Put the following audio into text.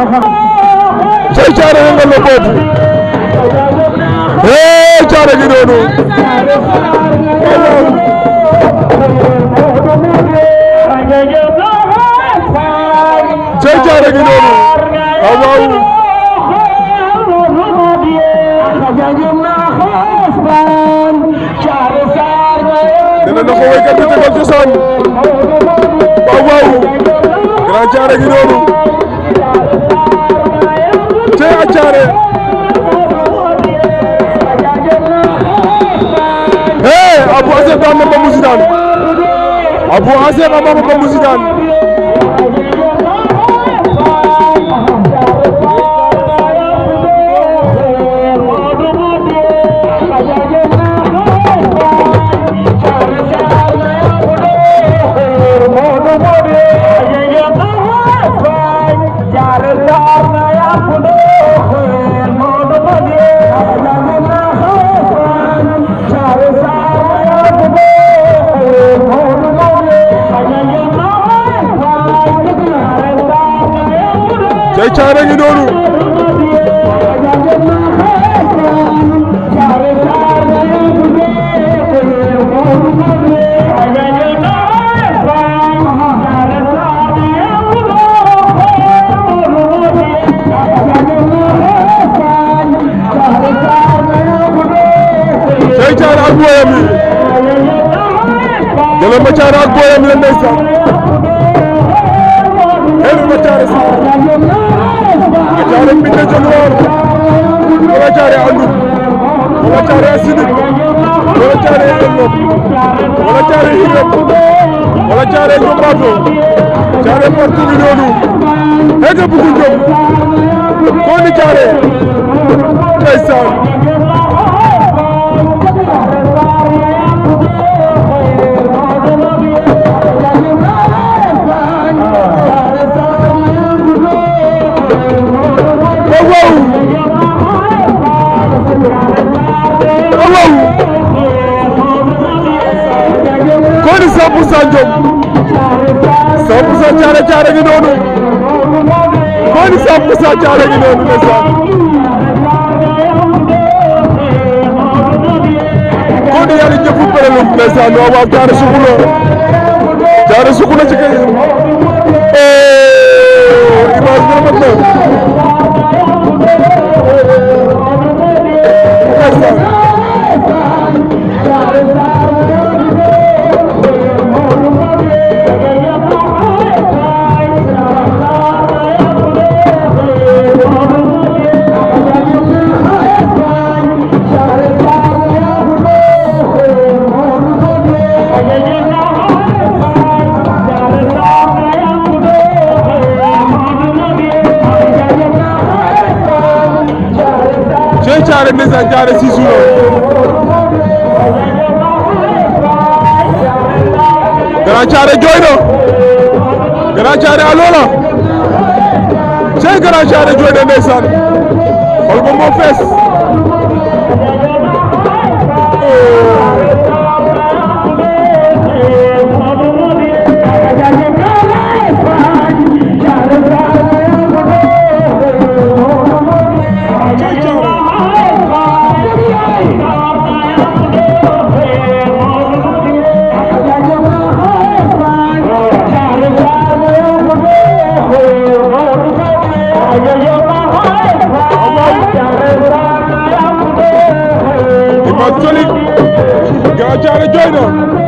cey Thiaré nga la boobu Thiaré gi noonu cey Thiaré gi noonu waaw dina na ko waykat bi tegal cosaan waaw Grand Thiaré gi noonu cey a Thiaré Abou Assef daan na Babou Zidane Abou Assef a mama Babou Zidane cey Thiaré ngi noonu cey Thiaré ak booyam yi jëlal ma Thiaré ak booyam la ndeysaan xelu ma Thiaré si Thiaré mbinde jolwar wala Thiaré andum wala Thiaré asidik wala Thiaré elop wala Thiaré hirep wala Thiaré jombato Thiaré partout gi noonu hege bugu jom ko ni Thiaré ndeysaan koni 100% jom 100% Thiaré Thiaré gi noonu koni 100% Thiaré gi noonu ndeysaan koni yàlla jëfu perelum ndeysaan waaw Thiaré sukuna ci kay image bi rafet na Thiaré ndeysaan Thiaré si suuna Grand Thiaré jooy na Grand Thiaré aloola cey Grand Thiaré jooy na ndeysaan xol ba moo fees Grand Thiaré jooy na